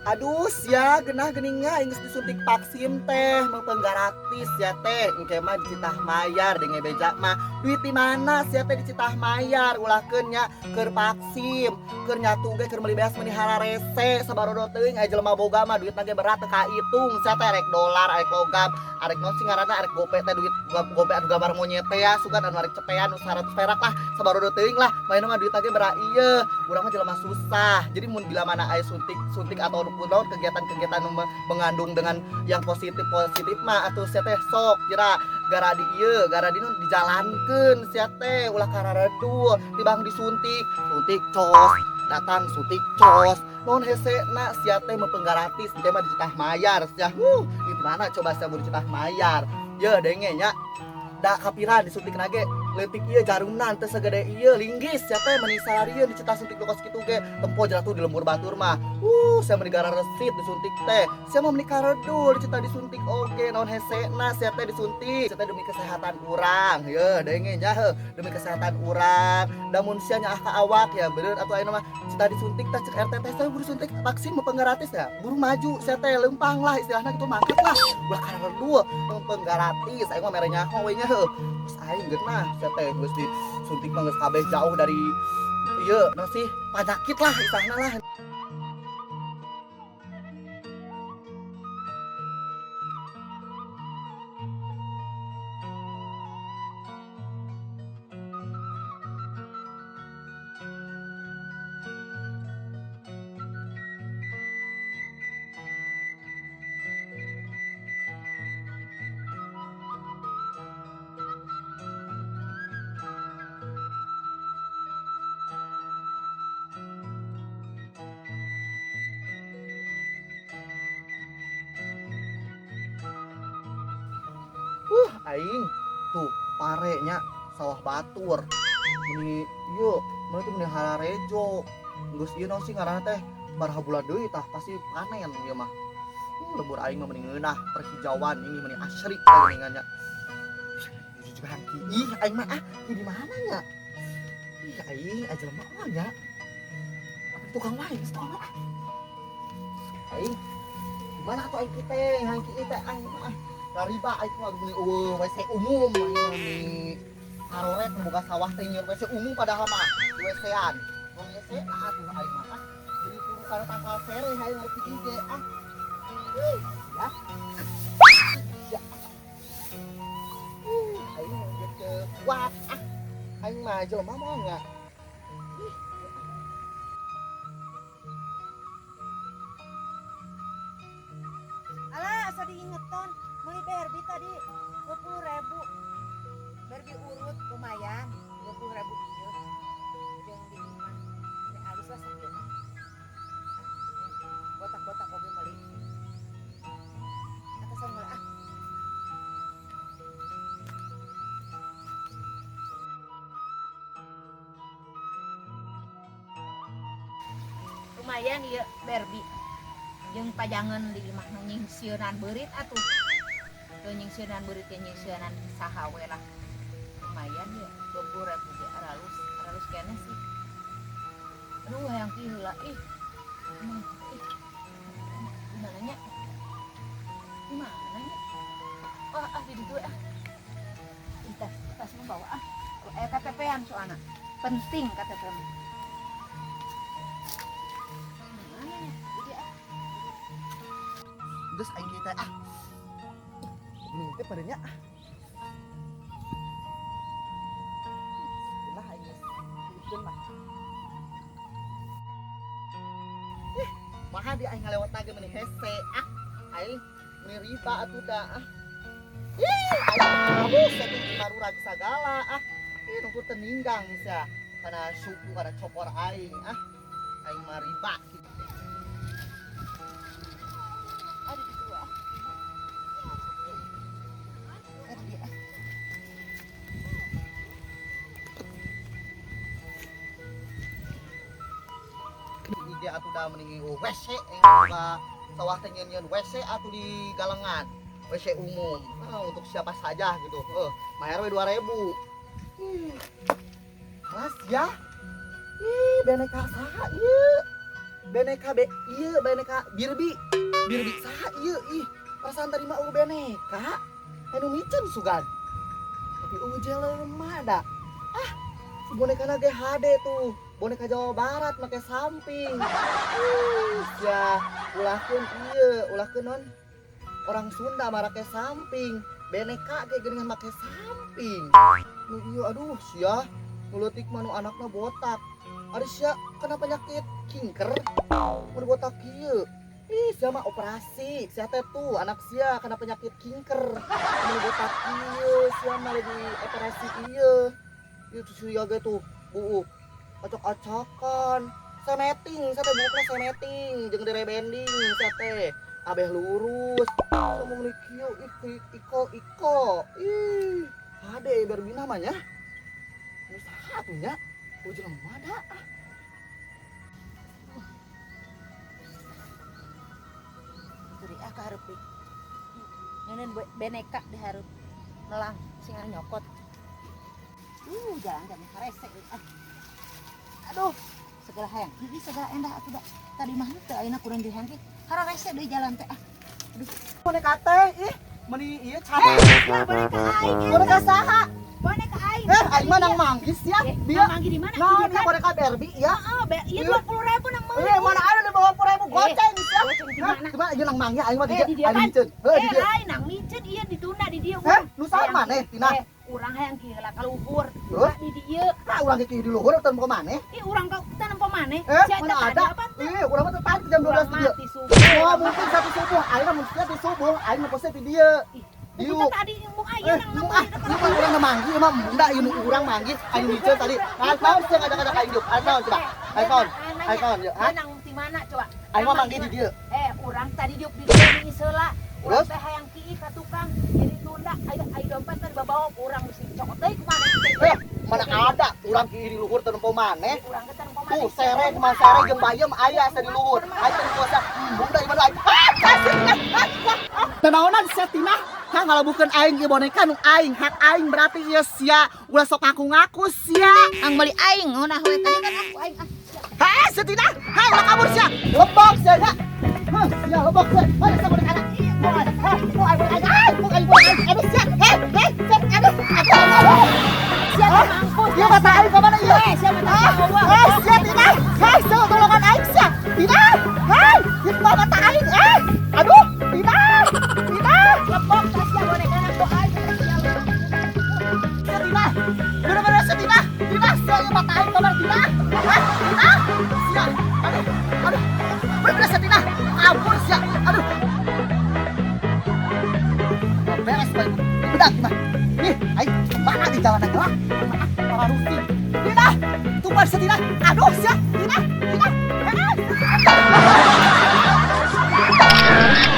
Aduh sia genah geningnya aing geus disuntik vaksin teh meungpeung gratis ya teh engke mah dicitah mayar denge beja mah duit di mana sia teh dicitah mayar ulahkeun nya keur vaksin keur nyatu ge keur meuli beas meuni hararese sabarodo teuing aya jelema boga mah duitna ge berat teu kaitung sia teh rek dolar arek logam arek naon sih ngaranna arek gope teh duit gope anu gambar monyet teh ya sugan anu arek cepean nu 100 perak lah sabarodo teuing lah maena mah duitna ge berat ieu urang mah jelema susah jadi mun bila mana aya suntik atau naon kegiatan-kegiatan nu mengandung dengan yang positif-positif mah atuh sia teh sok jera gara di ieu gara di nu dijalankeun sia teh ulah kararedul tibang disuntik suntik cos datang suntik cos non hesena sia teh meupeung gratis teh mah dicitah mayar sia di mana coba sia mun dicitah mayar ye denge nya da kapira disuntik nage leutik ieu jarumna teu segede ieu linggis sia teh meuni sararieun dicitah suntik kos kitu ge tempo jatuh di lembur batur mah sia meuni gara resit disuntik teh sia mah meuni karedul dicitah disuntik oge naon hesena sia teh disuntik sia teh demi kesehatan urang ye denge nya heuh demi kesehatan urang da mun sia nyaah ka awak ya bener atuh ayeuna mah citah disuntik teh cek RT teh sia buru suntik vaksin meupeung gratis ya buru maju sia teh leumpang lah istilahna gitu mangkat lah ulah karedul meupeung gratis aing mah mere nyaho we nya heuh terus aing geunah sia teh geus disuntik mah geus kabeh jauh dari ieu naon sih penyakit lah istilahna lah. Aing tuh parenya sawah batur meni ieu meni teh meni hararejo geus ieu naon sih ngaranna teh baraha bulan deui tah pasti panen ieu mah. Lembur aing mah meni ngeunah perhijauan ini meni asri geuningan nya. Jujur hangki ih aing mah ah di mana nya ih aing aja mah nya tukang wae geus tukang ah aing di mana atuh aing teh hangki teh aing mah riba aing mah meni eueuh WC umum aing mah meni haroret boga sawah teh nyeun WC umum padahal mah di WC-an. Wong WC atuh aing mah ah. Jadi kudu kana tangkal sereh aing ngerti ge ah. Ih, ya. Ya. Aing mah geus teu kuat ah. Aing mah jelema mah enggak. Alah, asa diingetan beli Barbie tadi 20.000. Barbie urut lumayan 20.000 ieu. Jeung di imah. Teh halus lah sakieu mah. Botak-botak oge meuli. Atasan heula ah. Lumayan ieu Barbie. Jeung pajangan di imah nu nyingsieunan beurit atuh. Teu nyingsieunan beurit teh nyingsieunan saha we lah. Lumayan ya 20.000 ge aralus, aralus keneh sih. Aduh hayang ki heula ih. Emang ih. Gimana nya? Gimana nya? Wah, ah di ditu ah. Ih, tas mah bawa ah. KTP-an soalna. Penting KTP mah. Gimana nya? Jadi ah. Geus aing kieu teh ah. Ini teh padanya ah. Lah aing geus diikeun mah. Ih, maha di aing ngalewat lagi meni hese ah. Aing meni riba atuh da ah. Ih, aing habis atuh baru lagi sagala ah. Ih, nunggu teninggang sia kana suku kana copor aing ah. Aing mah riba kitu. Aduh, itu ah. Aduh, dia. Dia atuh da mending WC boga sawah teh nyeun-nyeun WC atuh di galengan WC umum. Nah, untuk siapa saja gitu. Bayar we 2.000. Kelas ya. Ih, beneka saha ieu? Boneka be ieu boneka Barbie. Barbie saha ieu ih? Perasaan tadi mah euweuh boneka. Anu miceun sugan. Tapi euweuh jelema da. Ah, si bonekana ge hade tuh. Boneka Jawa Barat make samping. Ih, sia ulahkeun ieu, ulahkeun non orang Sunda marake samping. Boneka ge geuningan make samping. Nu ieu aduh sia, nu leutik mah nu anakna botak. Ari sia kena penyakit kinker. Mun botak kieu. Ih, sia mah operasi. Sia teh tuh anak sia kena penyakit kinker. Mun botak kieu, sia mah lagi operasi ieu. Ieu sia ge tuh, buuk. Acak-acakan. Semeting, sia teh buukna semeting jeung direbending sia teh. Abeh lurus. Ngomong ni kieu ih iko iko. Ih, hade Barbie namanya. Nu saha tuh nya? Oh, jelema da. Ah. Curi ah ka hareup deui. Ngeunkeun boneka di hareup. Melang sing nyokot. Jalan jam harese ah. Aduh, segala hayang. Ih, segala endah atuh da. Tadi mah henteu ayeuna kurang dihangke. Hararese deui jalan teh ah. Aduh. Boneka teh ih, meuni ieu cantik. Eh, boneka aing. Boneka saha? Boneka aing. Eh, aing mah nang manggis ya. Eh, Dia nang manggis di mana? Nah, Di dia kan? Boneka Barbie ya. Heeh, ieu Iya. 20.000 nang meuli. Eh, mana ada 50.000 goceng sia. Goceng di Hah, mana? coba ieu nang manggis aing mah di Eh, dieu. di dieu Aing kan? miceun. Heuh, di Eh, dieu. lain nang miceun ieu ditunda di dieu. Eh, nu saha maneh Tina? Eh, urang hayang kieu lah ka luhur. Heuh? Di dieu. Nah, urang ge di luhur teu nempo maneh. Ih, urang ka teu nempo maneh. Eh, Sia mana teh ada? tadi apa teh? Ih, urang mah teu tadi jam 12 Urang di dieu. mah ti subuh. Oh, mungkin satu subuh. Aing mah mungkin di subuh, aing mah pasti di dieu. Ih, Diuk. kita tadi embung aya Eh, nang embung ah, ieu mah urang manggih mah embung da ieu nu urang manggih, aing miceun tadi. Nah, naon sia ngajak-ngajak aing diuk? Aing naon coba? Aing naon? Aing naon ya? Hah? Nang ti mana coba? Aing mah manggih di dieu. Eh, urang tadi diuk di dieu geus heula. Urang Terus? teh hayang kieu ka tukang, jadi tunda. Aya aya dompet teh dibawa ku urang mesti cokot deui kumaha teh. Eh, mana ada urang kieu di luhur teu nempo maneh. Urang teh nempo maneh. Tuh, sere kumaha sere jeung bayem aya asa di luhur. Aing teu kuasa embung da ieu mah aing. Ah, kasih. Tenaonan sia Tina? Hah, ngalabukeun aing ieu boneka nu aing, hak aing berarti ieu sia. Ulah sok ngaku-ngaku sia. Ang meuli aing ngeunah we tadi kan aku aing ah. Hah, sia Tina? Hah, ulah kabur sia. Lebok sia nya. Hah, sia lebok sia. Mana sia boneka? Hah, mau aing boneka aing, mau aing boneka aing. Aduh sia. Heh, heh, sia. Aduh, aduh, aduh. Sia teh mampus. Ieu mata aing ka mana ieu? Eh, sia mata aing. Ah, sia Tina. Hei, sia tolongan aing sia. Tina. Hei, ieu mah mata aing. Eh, aduh, Tina. Tina. Lebok tah sia boneka ku aing sia. Sia Tina. Bener-bener sia Tina. Tina, sia ieu mata aing ka mana Tina? Hah, Tina. Sia. Aduh, aduh. Bener-bener sia Tina. Ampun sia. Aduh. Beres bae. Udah gimana? Nih, aing mana di jalan aja lah. Malah rutin. Tina, tumpah sia Tina. Aduh sia, Tina, Tina. Eh.